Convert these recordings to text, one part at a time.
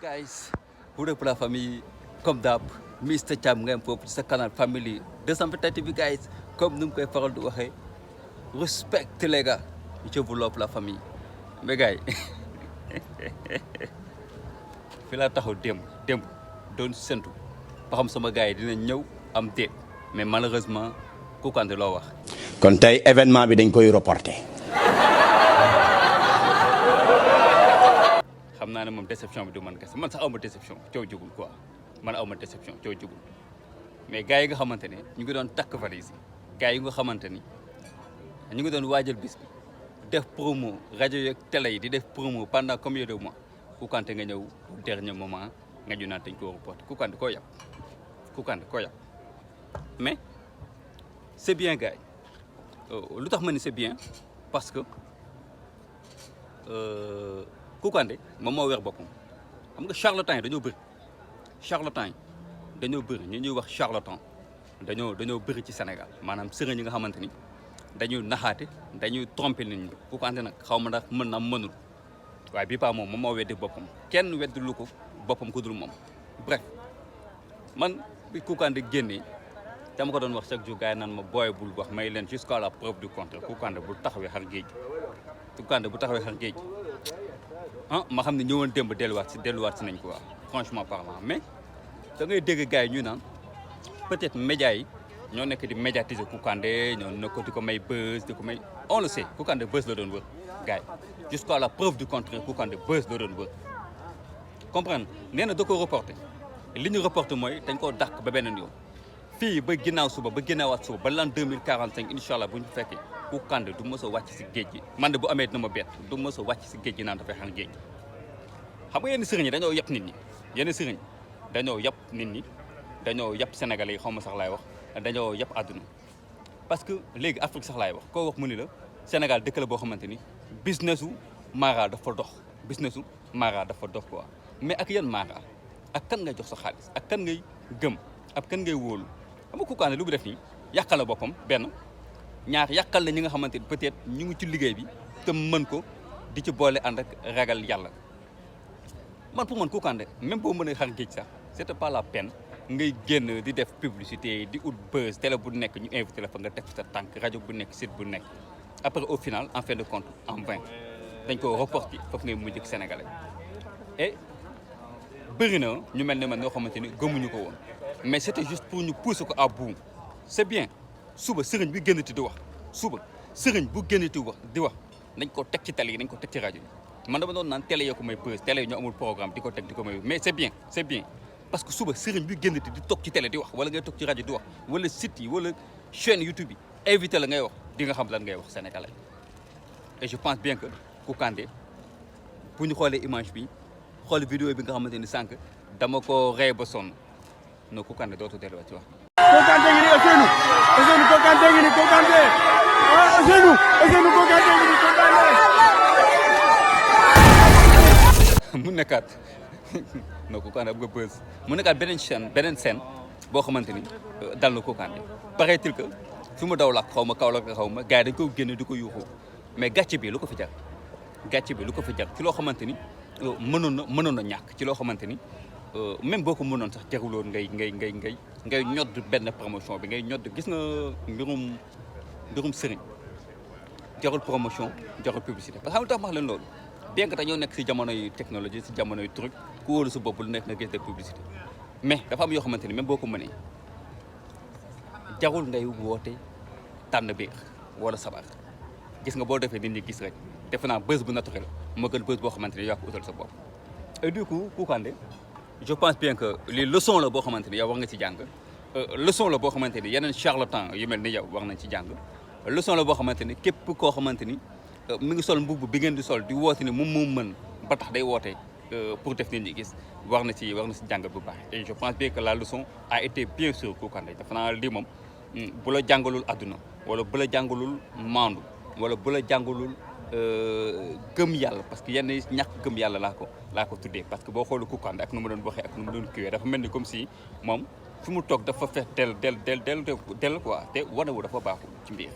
guys, pour la famille, comme d'hab, Mr. Thiam ngeen foofu ci sa canal family 221 TV guys, comme nu mu koy faral di waxee, respect les gars, je vous love la famille. Mais gars fi laa taxaw démb doon sentu ba xam sama gars yi dinañ ñëw am déet mais malheureusement Koukandé loo wax. kon tey événement bi dañ koy reporter. xam naa ne moom déception bi du man kese man sax aw ma déception coow jugul quoi man aw ma déception coow jugul mais gars yi nga xamante ne ñu ngi doon takk valise yi gars yi nga xamante ni ñu ngi doon waajal bis bi def promo rajo yeeg télé yi di def promo pendant combien de mois Koukandé nga ñëw au dernier moment nga ñu naan dañ koo reporter Koukandé koo yàpp mais c'est bien gars yi lu tax ma ni c'est bien parce que Koukandé moom moo weer boppam xam nga charlatan yi dañoo bëri ñu ñuy wax charlatan dañoo bëri ci Sénégal maanaam sëriñ yi nga xamante ni dañuy naxaate dañuy tromper nit ñi Koukandé nag xaw ma ndax mën na mënul waaye bii paa moom moo weddi boppam kenn weddi lu ko boppam ku dul moom bref man bi Koukandé génnee dama ko doon wax chaque jour gars yi naan ma booy bul wax may leen jusqu'à la preuve du contraire Koukandé bu taxawee xar géej ma xam ne ñëwoon démb delluwaat si nañ quoi franchement parlant mais da ngay dégg gars yi ñu naan peut-être médias yi ñoo nekk di médiatiser Koukandé ñoo nekk di ko may buzz di ko may on le sait Koukandé buzz la doon wër gars yi jusqu'à la preuve du contraire Koukandé buzz la doon wër comprendre nee na da ko reporté li ñu reporté mooy dañ koo dàq ba beneen yoon fii ba ginnaaw suba ba ginnaawaat suba ba l'an 2045 incha allah bu ñu fekkee Koukandé du mës a wàcc si géej gi man de bu amee dina ma bett du mës a wàcc si géej gi naan dafay xar géej xam nga yenn sëriñ yi dañoo yàpp nit ñi dañoo yàpp sénégalais yi xaw ma sax laay wax dañoo yàpp àdduna parce que léegi Afrique sax laay wax koo wax mu ni la Sénégal dëkk la boo xamante ni businessu mara dafa dox quoi mais ak yan mara ak kan ngay jox sa xaalis ak kan ngay gëm ak kan ngay wóolu xam nga Koukandé lu bu def nii yàqal la boppam benn ñaar yàqal la ñi nga xamante ni peut-être ñu ngi ci liggéey bi te mën ko di ci boole ànd ak ragal yàlla man pour man Koukandé même boo mën a xar géej sax c'était pas la peine ngay génn di def publicité di ut buzz télé bu nekk ñu invité la fa nga teg sa tànk rajo bu nekk site bu nekk après au final en fin de compte en vain dañ ko reporté foofu ngay mujj ak sénégalais et bëri na ñu mel ne man ñoo xamante ni gëmuñu ko woon mais c'était juste pour ñu pousser ko à bout c'est bien suba sëriñ bi génnati di wax di wax nañ ko teg ci télé yi nañ ko teg ci rajo yi man dama doon naan télé yoo ko may buzz télé yi ñoo amul programme di ko teg di ko may mais c'est bien parce que suba sëriñ bi génnati di toog ci télé di wax wala ngay toog ci rajo di wax wala site yi wala chaîne YouTube yi invité la ngay wax di nga xam lan ngay wax sénégalais et je pense bien que Koukandé bu ñu xoolee image bi xool vidéo bi nga xamante ni sànq dama ko rey ba sonn non Koukandé dootu delluwaat ci wax. Koukandé ngi nii Ousseynou Koukandé ngi nii Koukandé Ousseynou Koukandé ngi nii Koukandé. mu nekkaat non Koukandé am nga buzz mu nekkaat beneen scène boo xamante ni dal na Koukandé paraît-il que fi mu daw làkk xaw ma Kaolack xaw ma gars yi dañ ko génne di ko yuuxu mais gàcce bi lu ko fi jar ci loo xamante ni mënoon na ñàkk ci loo xamante ni même boo ko mënoon sax jaruloon ngay ñodd benn promotion bi ngay ñodd gis nga mbirum sëriñ jarul promotion jarul publicité parce que xam nga tax ma wax leen loolu bien que dañoo nekk si jamonoy technologie si jamonoy truc ku wóolu sa bopp lu nekk nga gis de publicité mais dafa am yoo xamante ni même boo ko mënee jarul ngay woote tànn biir wala sabar gis nga boo defee nit ñi gis rek defe naa buzz bu naturel moo gën buzz boo xamante ni yaa ko utal sa bopp et du coup Koukandé je pense bien que les leçons la boo xamante ni yow war nga ci jàng leçon la boo xamante ni yeneen charlatan yu mel ni yow war nañ ci jàng leçon la boo xamante ni képp koo xamante ni mi ngi sol mbubb bi ngeen di sol di woote ni moom moo mën ba tax day woote pour def nit ñi gis war na ci jàng bu baax et je pense bien que la leçon a été bien sûr Koukandé defe naa lii moom bu la jàngalul adduna wala bu la jàngalul maandu wala bu la jàngalul gëm yàlla parce que yenn ñàkk gëm yàlla laa ko tuddee parce que boo xoolu Koukandé ak nu mu doon waxee ak nu mu doon kiiwee dafa mel ni comme si moom fi mu toog dafa fees del quoi te wane wu dafa baaxul ci mbir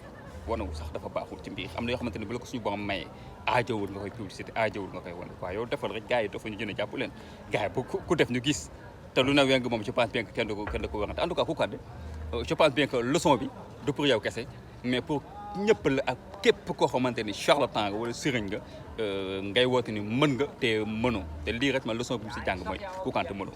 wanawu sax dafa baaxul ci mbir am na yoo xamante ne bu la ko suñu borom mayee aajowul nga koy publicité aajowul nga koy wane quoi yow defal rek gars yi dafa ñu jënd jàpp leen gars yi bu ku def ñu gis te lu na weng moom je pense bien que kenn du ko warante en tout cas Koukandé je pense bien que leçon bi du pour yow kese mais pour ñëpp la ak képp koo xamante ni charlatan nga wala sëriñ nga ngay woote ni mën nga te mënoo te lii rek ma leçon bi mu si jàng mooy Koukandé mënoo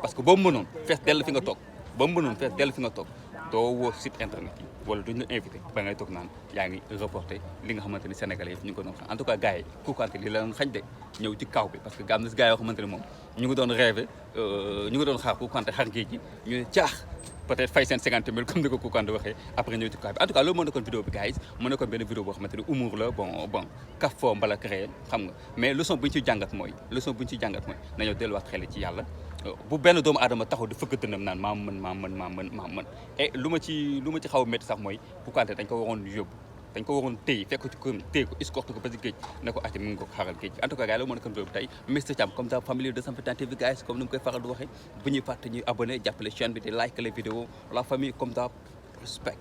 parce que boo mënoon fees dell fi nga toog ba mënoon fees dell fi nga toog doo woo site internet yi wala duñ la invité ba ngay toog naan yaa ngi reporté li nga xamante ni sénégalais yi ñu ngi ko doon xam en tout cas gars yi Koukandé li la xañ de ñëw ci kaw bi parce que am na si gars yoo xamante ne moom ñu ngi doon rêvé ñu ngi doon xaar Koukandé xar géej gi ñu ne caax peut-être fay seen 50 000 comme ni ko Koukandé waxee après ñëw ci kaw bi en tout cas loolu moo nekkoon vidéo bi gars yi moo nekkoon benn vidéo boo xamante ni humour la bon kaf foo mbala créé xam nga mais leçon bu ñu ci jàngat mooy nañoo delluwaat xel ci yàlla bu benn doomu aadama taxaw di fëgg dënnam naan maa mën et lu ma ci xaw a métti sax mooy Koukandé dañ ko waroon téye fekk ci kër téye ko escorte ko ba ci géej ne ko ati mu ngi ko xaaral géej en tout cas gars yi loolu moo nekkoon vidéo bi tey Mister Thiam comme ça famille 221 TV gars comme ni mu koy faral di waxee bu ñuy fàtte ñuy abonné jàppale chaîne bi di like les vidéos la famille comme ça respect